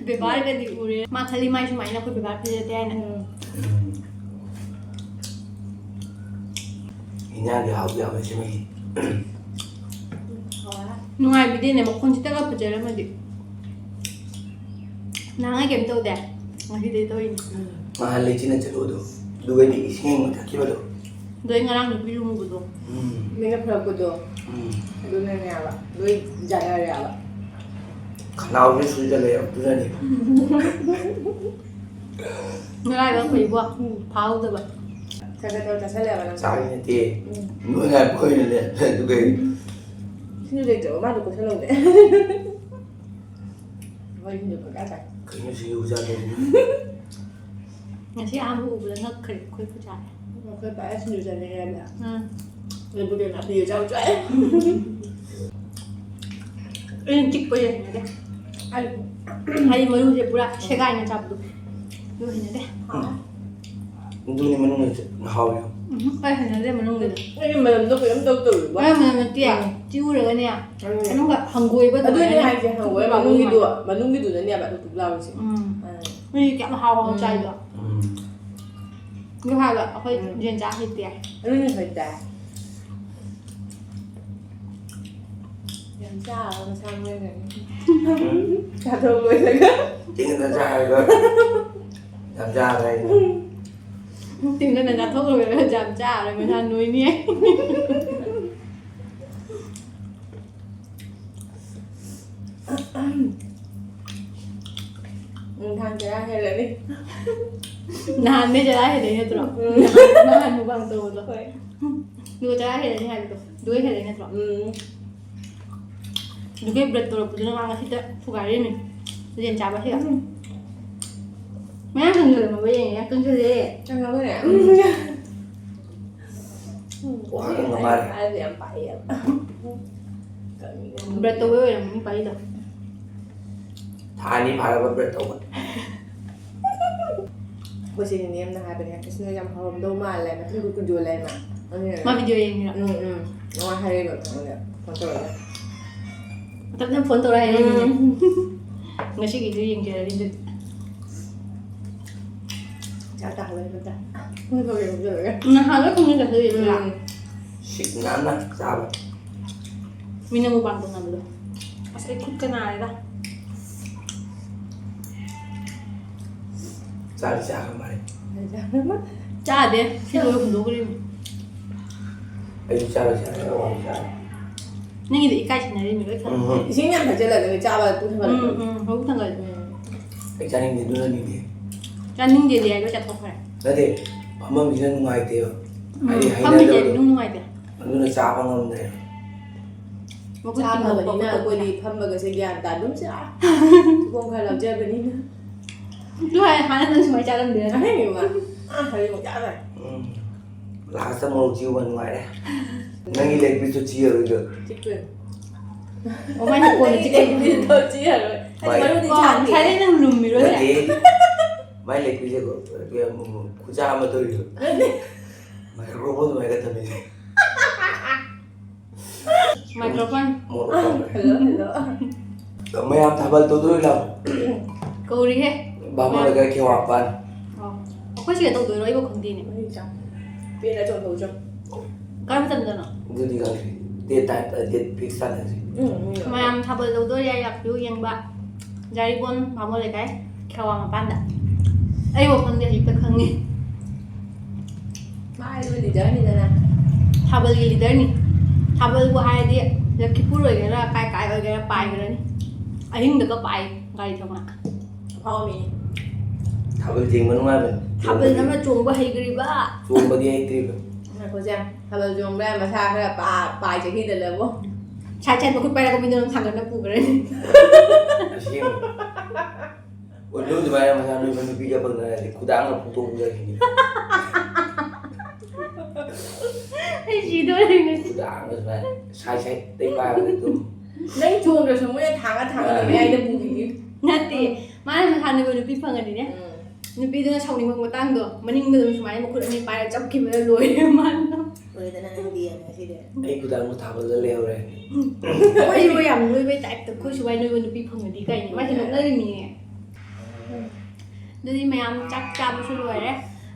ꯕꯦꯕꯥꯔꯒꯗꯤ ꯎꯔꯦ꯫ ꯃꯥ ꯈꯜꯂꯤ ꯃꯥꯏ ꯁꯨꯃꯥꯏꯅ ꯑꯩꯈꯣꯏ ꯕꯦꯕꯥꯔ ꯄꯤꯖꯗꯦ ꯍꯥꯏꯅ꯫ ꯎꯝ꯫ ꯏꯟꯖꯥꯡꯗꯤ ꯍꯥꯎꯗꯤ ꯍꯥꯎꯋꯦ ꯁꯤꯃꯒꯤ꯫ ꯅꯨꯡꯉꯥꯏꯕꯤꯗꯦꯅꯦ ꯃꯈꯣꯟꯁꯤꯇꯒ ꯐꯖꯔꯝꯃꯗꯤ꯫ ꯅꯍꯥꯟꯉꯩ ꯀꯩꯝ ꯇꯧꯗꯦ꯫ ꯉꯁꯤꯗꯤ ꯇꯧꯔꯤꯅꯤ꯫ ꯅꯍꯥꯟ ꯂꯩꯆꯤꯟꯅ ꯆꯠꯂꯨꯕꯗꯣ, ꯑꯗꯨꯒꯗꯤ ꯏꯁꯤꯡ ꯑꯃ ꯊꯛꯈꯤꯕꯗꯣ꯫ ꯑꯗꯣ ꯑꯩ ꯉꯔꯥꯡ ꯅꯨꯄꯤ ꯂꯨꯍꯣꯡꯕꯗꯣ꯫ ꯎꯝ꯫ ꯃꯤꯅ ꯐꯔꯛꯄꯗꯣ꯫ ꯎꯝ꯫ ꯑꯗꯨꯅꯅꯦꯕ꯫ ꯂꯣꯏ ꯌꯥꯅꯔꯦꯕ꯫ ꯈꯅꯥꯎꯁꯦ ꯁꯨꯖꯜꯂꯛꯑꯦ ꯑꯗꯨꯅꯅꯦ꯫ ꯅꯔꯥꯏꯕꯛ ꯐꯩꯕꯣ꯫ ꯎꯝ꯫ ꯐꯥꯍꯧꯗꯕ꯫ ꯈꯔ ꯈꯔ ꯇꯧꯔ ꯆꯥꯁꯜꯂꯦꯕ ꯅꯪ꯫ ꯆꯥꯕ ꯅꯠꯇꯦ꯫ ꯎꯝ꯫ ꯅꯣꯏ ꯉꯥꯏꯕ ꯑꯣꯏꯅꯅꯦ꯫ ꯑꯗꯨꯒ ꯁꯤꯁꯨ ꯂꯩꯇ꯭ꯔꯕ ꯃꯥꯗꯣ ꯀꯣꯏꯁꯜꯍꯧꯗꯦ꯫ ꯋꯥꯔꯤꯁꯤꯡꯗꯣ ꯄꯪꯀꯥꯏ ꯀꯥꯏ꯫ ꯀꯩꯅꯣ ꯁꯤꯡꯖꯨ ꯆꯥꯗꯣꯏꯁꯤꯅ? ꯉꯁꯤ ꯑꯍꯥꯟꯕ ꯎꯕꯗ ꯉꯛꯈ꯭ꯔꯦ ꯑꯩꯈꯣꯏ ꯄꯨꯖꯥꯔꯤ꯫ ꯑꯩꯈꯣꯏ ꯄꯥ ꯁꯤꯡꯖꯨ ꯆꯥꯅꯤꯡꯉꯦ ꯍꯥꯏꯕ꯫ ꯎꯝ꯫ ꯑꯗꯨ ꯕꯨꯗꯤ ꯅꯥꯄꯤꯗ ꯆꯥꯕ ꯆꯥꯏ꯫ ꯑꯩꯅ ꯆꯤꯛꯄ ꯍꯩꯅꯗꯦ꯫ ꯑꯩ ꯍꯥꯏꯗꯤ ꯃꯔꯨꯁꯦ ꯄꯨꯔꯥ ꯁꯦꯒꯥꯏꯅ ꯆꯥꯕꯗꯣ꯫ ꯑꯗꯨ ꯍꯩꯅꯗꯦ꯫ ꯎꯝ꯫ ꯑꯗꯨꯅꯤ ꯃꯅꯨꯡꯗ ꯍꯥꯎꯔꯤꯗꯣ꯫ ꯎꯝ, ꯑꯩ ꯍꯩꯅꯗꯦ ꯃꯅꯨꯡꯒꯤꯗꯣ꯫ ꯑꯩꯒꯤ ꯃꯅꯝꯗꯣ ꯀꯩꯝ ꯇꯧ ꯇꯧꯋꯦꯕ꯫ ꯃꯅꯝ ꯃꯅꯝ ꯅꯠꯇꯦ꯫ ꯎꯝ꯫ ꯆꯤꯛꯎꯔꯒꯅꯦ꯫ ꯎꯝ꯫ ꯃꯅꯨꯡꯗ ꯍꯪꯒꯣꯏꯕ ꯑꯗꯨꯅꯦ ꯑꯗꯨꯃꯥꯏꯅ ꯍꯥꯏꯁꯦ, ꯍꯪꯒꯣꯏꯕ ꯊꯨꯞꯄ ꯃꯅꯨꯡꯒꯤꯗꯣ, ꯂꯥꯎꯕ ꯃꯅꯨꯡꯒꯤꯗꯨꯅꯅꯦꯕ ꯊꯨꯞ ꯊꯨꯞ ꯂꯥꯎꯔꯤꯁꯦ꯫ ꯎꯝ꯫ ꯎꯝ꯫ ꯃꯤ ꯀꯌꯥꯝ ꯍꯥꯎ ꯍꯥꯎ ꯎꯝ꯫ ꯆꯥꯏꯗꯣ꯫ ꯎꯝ꯫ ꯑꯗꯨ ꯍꯥꯏꯕ ꯑꯩꯈꯣꯏ ꯎꯝ꯫ ꯌꯦꯟ ꯆꯥ ꯍꯩꯇꯦ꯫ ꯑꯗꯨꯅ ꯐꯩꯗ꯫ ꯌꯥꯝ ꯆꯥꯔꯒ ꯃꯁꯥ ꯅꯣꯏꯈ꯭ꯔꯅꯤ꯫ ꯎꯝ꯫ ꯆꯥꯊꯣꯛ ꯂꯣꯏꯔꯒ꯫ ꯆꯤꯡꯗ ꯆꯥꯔꯒ ꯌꯥꯝ ꯆꯥꯔꯦ꯫ ꯆꯤꯡꯗꯅ ꯆꯥꯊꯣꯛ ꯂꯣꯏꯔꯒ ꯌꯥꯝ ꯆꯥꯔꯦ, ꯃꯁꯥ ꯅꯣꯏꯅꯤ꯫ ꯅꯨꯡꯗꯥꯡ ꯆꯔꯥ ꯍꯦꯜꯂꯅꯤ꯫ ꯅꯍꯥꯟ ꯅꯣꯏ ꯆꯔꯥ ꯍꯦꯜꯂꯛꯏ ꯅꯠꯇ꯭ꯔꯣ? ꯎꯝ꯫ ꯅꯍꯥꯟ mukbang ꯇꯧꯕꯗꯣ꯫ ꯍꯣꯏ꯫ ꯑꯗꯨꯒ ꯆꯔꯥ ꯍꯦꯜꯂꯅꯤ ꯍꯥꯏꯕꯗꯣ꯫ ꯑꯗꯨꯒ ꯍꯦꯜꯂꯛꯏ ꯅꯠꯇ꯭ꯔꯣ? ꯎꯝ꯫ ꯑꯗꯨꯒꯤ ꯕ꯭ꯔꯦꯗ ꯇꯧꯔꯛꯄꯗꯨꯅ ꯃꯥ ꯉꯁꯤꯗ ꯊꯨꯒꯥꯏꯔꯤꯅꯤ꯫ ꯌꯦꯟ ꯆꯥꯕ ꯍꯦꯛ꯫ ꯃꯌꯥꯝ ꯀꯪꯁꯤꯜꯂꯝꯃꯕ ꯌꯦꯡꯉꯦ, ꯌꯥꯝ ꯀꯪꯁꯤꯜꯂꯦ꯫ ꯀꯪꯉꯕꯅꯦ? ꯋꯥ ꯉꯥꯡꯕ ꯃꯥꯜꯂꯦ꯫ ꯃꯥꯁꯦ ꯌꯥꯝ ꯄꯥꯛꯑꯦꯕ꯫ ꯕ꯭ꯔꯦꯗ ꯇꯧꯕꯩ ꯑꯣꯏꯔꯝꯃꯅꯤ ꯄꯥꯛꯏꯗꯣ꯫ ꯊꯥ ꯑꯅꯤ ꯐꯥꯔꯕ ꯕ꯭ꯔꯦꯗ ꯇꯧꯕ꯫ ꯑꯩꯈꯣꯏ ꯆꯦ ꯅꯦꯅꯦ ꯑꯃꯅ ꯍꯥꯏꯕꯅꯦ, "ꯑꯁ ꯅꯣꯏ ꯌꯥꯝ ꯍꯥꯎꯔꯝꯗꯧ ꯃꯥꯜꯂꯦ, ꯃꯊꯪ ꯀꯨꯟ ꯌꯣꯜꯂꯦ ꯍꯥꯏꯅ"꯫ ꯑꯗꯨꯅ ꯃꯥ ꯚꯤꯗꯤꯑꯣ ꯌꯦꯡꯉꯤꯔꯣ? ꯎꯝ, ꯎꯝ꯫ ꯃꯥ ꯍꯥꯏꯔꯛꯏꯕ ꯑꯩꯉꯣꯟꯗ ꯐꯣꯟ ꯇꯧꯔꯒ꯫ ꯃꯇꯝꯗ ꯐꯣꯟ ꯇꯧꯔ ꯍꯥꯏꯔꯛꯏꯅꯦ꯫ ꯎꯝ꯫ ꯉꯁꯤꯒꯤꯁꯨ ꯌꯦꯡꯖꯔꯅꯤ ꯑꯗꯨꯗꯤ꯫ ꯆꯥ ꯇꯥꯍꯜꯂꯣꯏ ꯃꯇꯝꯗ꯫ ꯃꯣꯏ ꯐꯥꯎ ꯌꯦꯡꯖꯔꯒ꯫ ꯅꯍꯥꯟ ꯂꯣꯏ ꯈꯪꯅ ꯆꯠꯊꯣꯛꯏ ꯑꯗꯨꯒ꯫ ꯎꯝ꯫ ꯁꯤꯠ ꯅꯥꯟꯅ ꯆꯥꯕ꯫ ꯃꯤꯅ ꯃꯨꯛꯕꯥꯡ ꯇꯧꯅꯕꯗꯣ꯫ ꯑꯁ ꯑꯩ ꯈꯨꯠꯀ ꯅꯥꯔꯦꯗ꯫ ꯆꯥꯗꯤ ꯆꯥꯈ꯭ꯔ ꯃꯥꯜꯂꯦ꯫ ꯆꯥꯗꯦ꯫ ꯁꯤ ꯂꯣꯏ ꯍꯨꯟꯗꯣꯛꯈ꯭ꯔꯤꯕꯅꯤ꯫ ꯑꯩꯁꯨ ꯆꯥꯔꯣꯏ, ꯆꯥꯔꯣꯏ, ꯆꯥꯔꯣꯏ, ꯆꯥꯔꯣꯏ꯫ ꯅꯪꯒꯤꯗꯤ ꯏꯀꯥꯏ ꯁꯤꯟꯅꯔꯤꯃꯤ ꯂꯣꯏ ꯈꯪꯉꯦ꯫ ꯎꯝ꯫ ꯏꯁꯤꯡ ꯌꯥꯝ ꯊꯛꯆꯜꯂꯒ ꯆꯥꯕ ꯄꯨꯛ ꯊꯟꯒꯠꯂꯛꯄꯅꯤ꯫ ꯎꯝ, ꯎꯝ, ꯃꯕꯨꯛ ꯊꯟꯒꯠꯂꯦ꯫ ꯎꯝ꯫ ꯑꯩ ꯆꯥꯅꯤꯡꯗꯦ, ꯑꯗꯨꯅꯅꯤꯅꯦ꯫ ꯆꯥꯅꯤꯡꯗꯦꯗꯤ ꯍꯥꯏ ꯂꯣꯏ ꯆꯥꯊꯣꯛꯈ꯭ꯔꯦ꯫ ꯅꯠꯇꯦ, ꯐꯝꯐꯝꯁꯤꯅ ꯅꯨꯡꯉꯥꯏꯇꯦꯕ꯫ ꯎꯝ, ꯍꯥꯏꯗꯤ ꯐꯝꯃꯤꯁꯦ ꯍꯩꯅꯗꯕꯗꯣ꯫ ꯑꯗꯨꯝ ꯅꯨꯡꯉꯥꯏꯇꯦ꯫ ꯑꯗꯨꯅ ꯆꯥꯕ ꯉꯝꯗ꯭ꯔꯦ꯫ ꯃꯈꯨꯠ ꯆꯥ ꯇꯤꯡꯊꯣꯛꯄ ꯐꯕꯅꯤꯅ ꯈꯣꯠꯇꯣꯛꯄ꯫ ꯑꯩꯈꯣꯏꯗꯤ ꯐꯝꯕꯒꯁꯦ ꯒ꯭ꯌꯥꯟ ꯇꯥ ꯑꯗꯨꯝ ꯆꯥ꯫ ꯊꯤꯕꯣꯡ ꯈꯔ ꯂꯥꯎꯖꯕꯅꯤꯅ꯫ ꯑꯗꯨ ꯍꯥꯏ-, ꯍꯥꯟꯅ ꯅꯪ ꯁꯨꯃꯥꯏꯅ ꯆꯥꯔꯝꯗꯦ꯫ ꯑꯁꯦꯡꯕꯩ ꯋꯥ꯫ ꯑꯥ, ꯍꯧꯖꯤꯛ ꯑꯃꯨꯛ ꯆꯥꯈ꯭ꯔꯦ꯫ ꯎꯝ꯫ ꯂꯥꯁꯇ ꯃꯣꯔꯣꯛ ꯆꯤꯕ ꯅꯨꯡꯉꯥꯏꯔꯦ꯫ ꯅꯪꯒꯤ leg piece ꯇꯣ ꯆꯤꯔꯔꯣꯏꯗ꯭ꯔꯣ? ꯆꯤꯛꯇꯣꯏꯅꯦ꯫ ꯑꯣ, ꯃꯥꯏ ꯅꯥꯀꯣꯡꯗ ꯅꯪꯒꯤ ꯆꯤꯛꯄꯩ꯫ Leg piece ꯇꯣ ꯆꯤꯔꯔꯣꯏ꯫ ꯍꯥꯏꯗꯤ ꯃꯥꯏ ꯃꯔꯨꯗꯤ ꯑꯣ, ꯆꯥꯗꯦ꯫ ꯉꯁꯥꯏꯗꯩ ꯅꯪ ꯂꯨꯝꯃꯤꯔꯣ? ꯅꯠꯇꯦ꯫ ꯃꯥꯏ leg piece ꯁꯦ ꯈꯨꯠꯆꯥ ꯑꯃ ꯇꯧꯔꯤꯕ꯫ ꯅꯠꯇꯦ꯫ Microphone ꯑꯗꯨꯃꯥꯏꯅ ꯊꯝꯃꯤꯁꯦ꯫ Microphone꯫ ꯃꯣꯔꯣꯛ ꯊꯝꯃꯦ꯫ Hello, hello꯫ ꯃꯌꯥꯝ ꯊꯥꯕꯜ ꯇꯧꯗꯣꯏꯔꯣ? ꯀꯧꯔꯤꯍꯦ꯫ ꯕꯥꯃꯣꯟ ꯂꯩꯀꯥꯏ ꯈꯦꯋꯥ ꯃꯄꯥꯟ꯫ ꯑꯣ꯫ ꯑꯩꯈꯣꯏ ꯁꯤꯗ ꯇꯧꯗꯣꯏꯔꯣ? ꯑꯩꯕꯨ ꯈꯪꯗꯦꯅꯦ꯫ ꯄꯦꯟꯅ ꯆꯣꯡꯊꯣꯛꯎꯆꯣ꯫ ꯀꯔꯝꯕ ꯃꯇꯝꯗꯅꯣ? ꯑꯗꯨꯗꯤ ꯈꯪꯗꯦ꯫ Date ꯇꯥꯏ-, date fix ꯇꯥꯗ꯭ꯔꯤ꯫ ꯎꯝ, ꯎꯝ꯫ ꯃꯌꯥꯝ ꯊꯥꯕꯜ ꯇꯧꯗꯣꯏꯔꯦ, ꯂꯥꯛꯄꯤꯌꯨ ꯌꯦꯡꯕ꯫ ꯖꯥꯔꯤꯕꯣꯟ ꯕꯥꯃꯣꯟ ꯂꯩꯀꯥꯏ ꯈꯦꯋꯥ ꯃꯄꯥꯟꯗ꯫ ꯑꯩꯕꯨ ꯈꯪꯗꯦ, ꯍꯧꯖꯤꯛꯇ ꯈꯪꯉꯤ꯫ ꯃꯥ ꯑꯩꯕꯨ leader ꯅꯤꯗꯅ꯫ ꯊꯥꯕꯜꯒꯤ leader ꯅꯤ꯫ ꯊꯥꯕꯜꯕꯨ ꯍꯥꯏꯔꯗꯤ ꯂꯛꯈꯤꯄꯨꯔ ꯑꯣꯏꯒꯦꯔꯥ, ꯀꯥꯏ ꯀꯥꯏ ꯑꯣꯏꯒꯦꯔꯥ ꯄꯥꯏꯈ꯭ꯔꯅꯤ꯫ ꯑꯍꯤꯡꯗꯒ ꯄꯥꯏ ꯒꯥꯔꯤ ꯊꯧꯅ꯫ ꯑꯐꯥꯎꯕ ꯃꯤꯅꯤ꯫ ꯊꯥꯕꯜ ꯆꯦꯡꯕ ꯅꯨꯡꯉꯥꯏꯕꯅꯤ꯫ ꯊꯥꯕꯜ ꯆꯣꯡꯕꯗꯤ꯫ ꯑꯃ ꯆꯣꯡꯕ ꯍꯩꯈ꯭ꯔꯤꯕ꯫ ꯆꯣꯡꯕꯗꯤ ꯍꯩꯇ꯭ꯔꯤꯕ꯫ ꯉꯥꯏꯈꯣꯁꯦ, ꯊꯥꯕꯜ ꯆꯣꯡꯕ ꯌꯥꯝ ꯃꯁꯥ ꯈꯔ ꯄꯥ-, ꯄꯥꯏ ꯆꯍꯤꯗ ꯂꯕꯣ꯫ ꯁꯥꯏꯠ ꯁꯥꯏꯠ ꯃꯈꯨꯠ ꯄꯥꯏꯔꯒ ꯃꯤꯗꯣ ꯑꯗꯨꯝ ꯊꯥꯡꯒꯠꯅ ꯄꯨꯈ꯭ꯔꯅꯤ꯫ ꯑꯁꯦꯡꯕ꯫ ꯑꯣ, ꯅꯣꯏ ꯑꯗꯨꯃꯥꯏꯅ ꯃꯁꯥ ꯅꯣꯏꯕ ꯅꯨꯄꯤꯒ ꯐꯪꯅꯔꯗꯤ ꯈꯨꯗꯥꯡꯅ ꯐꯨꯗꯣꯛꯄꯤꯔꯛꯈꯤꯅꯤ꯫ ꯑꯩ ꯁꯤꯗꯣꯔꯦ ꯉꯁꯤ꯫ ꯈꯨꯗꯥꯡꯅ ꯁꯨꯃꯥꯏꯅ ꯁꯥꯏ ꯁꯥꯏꯗꯇꯩ ꯄꯥꯏꯔꯒ ꯑꯗꯨꯝ꯫ ꯅꯪ ꯆꯣꯡꯗ꯭ꯔꯁꯨ ꯃꯣꯏꯅ ꯊꯥꯡꯉ ꯊꯥꯡꯉ ꯃꯌꯥꯏꯗ ꯄꯨꯈꯤꯅꯤ꯫ ꯅꯠꯇꯦ, ꯃꯥꯅ ꯃꯁꯥ ꯅꯣꯏꯕ ꯅꯨꯄꯤ ꯐꯪꯉꯗꯤꯅꯦ, ꯅꯨꯄꯤꯗꯨꯅ ꯁꯥꯎꯅꯤꯡꯕ ꯃꯇꯥꯡꯗꯣ ꯃꯅꯤꯡꯗ ꯑꯗꯨꯝ ꯁꯨꯃꯥꯏꯅ ꯃꯈꯨꯠ ꯑꯅꯤ ꯄꯥꯏꯔꯒ ꯆꯞꯈꯤꯕꯗ ꯂꯣꯏꯔꯦ ꯃꯥꯅ꯫ ꯂꯣꯏꯗꯅ ꯅꯪꯗꯤ ꯌꯦꯡꯉꯣ ꯁꯤꯗꯤ꯫ ꯑꯩ ꯈꯨꯗꯥꯡꯗꯣ ꯊꯥꯕꯜꯗ ꯂꯩꯍꯧꯔꯦ꯫ ꯑꯩꯈꯣꯏꯁꯨ ꯌꯥꯝ ꯅꯣꯏꯕꯩ ꯇꯥꯏꯞꯇ ꯑꯩꯈꯣꯏ ꯁꯨꯃꯥꯏꯅ ꯅꯣꯏꯕ ꯅꯨꯄꯤ ꯐꯪꯉꯗꯤ ꯀꯩꯅꯣ, ꯃꯥꯁꯦ ꯅꯣꯛꯅꯔꯤꯃꯤꯅꯦ꯫ ꯑꯗꯨꯗꯤ ꯃꯌꯥꯝ ꯆꯥꯛ ꯆꯥꯕꯁꯨ ꯂꯣꯏꯔꯦ꯫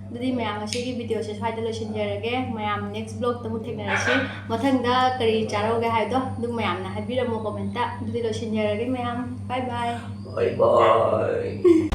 ꯑꯗꯨꯗꯤ ꯃꯌꯥꯝ ꯉꯁꯤꯒꯤ ꯚꯤꯗꯤꯑꯣꯁꯦ ꯁ꯭ꯋꯥꯏꯗ ꯂꯣꯏꯁꯤꯟꯖꯔꯒꯦ꯫ ꯃꯌꯥꯝ next vlogꯇ ꯑꯃꯨꯛ ꯊꯦꯡꯅꯔꯁꯤ꯫ ꯃꯊꯪꯗ ꯀꯔꯤ ꯆꯥꯔꯧꯒꯦ ꯍꯥꯏꯗꯣ ꯑꯗꯨꯝ ꯃꯌꯥꯝꯅ ꯍꯥꯏꯕꯤꯔꯝꯃꯣ commentꯇ꯫ ꯑꯗꯨꯗꯤ ꯂꯣꯏꯁꯤꯟꯖꯔꯒꯦ ꯃꯌꯥꯝ꯫ Bye bye꯫ Bye bye꯫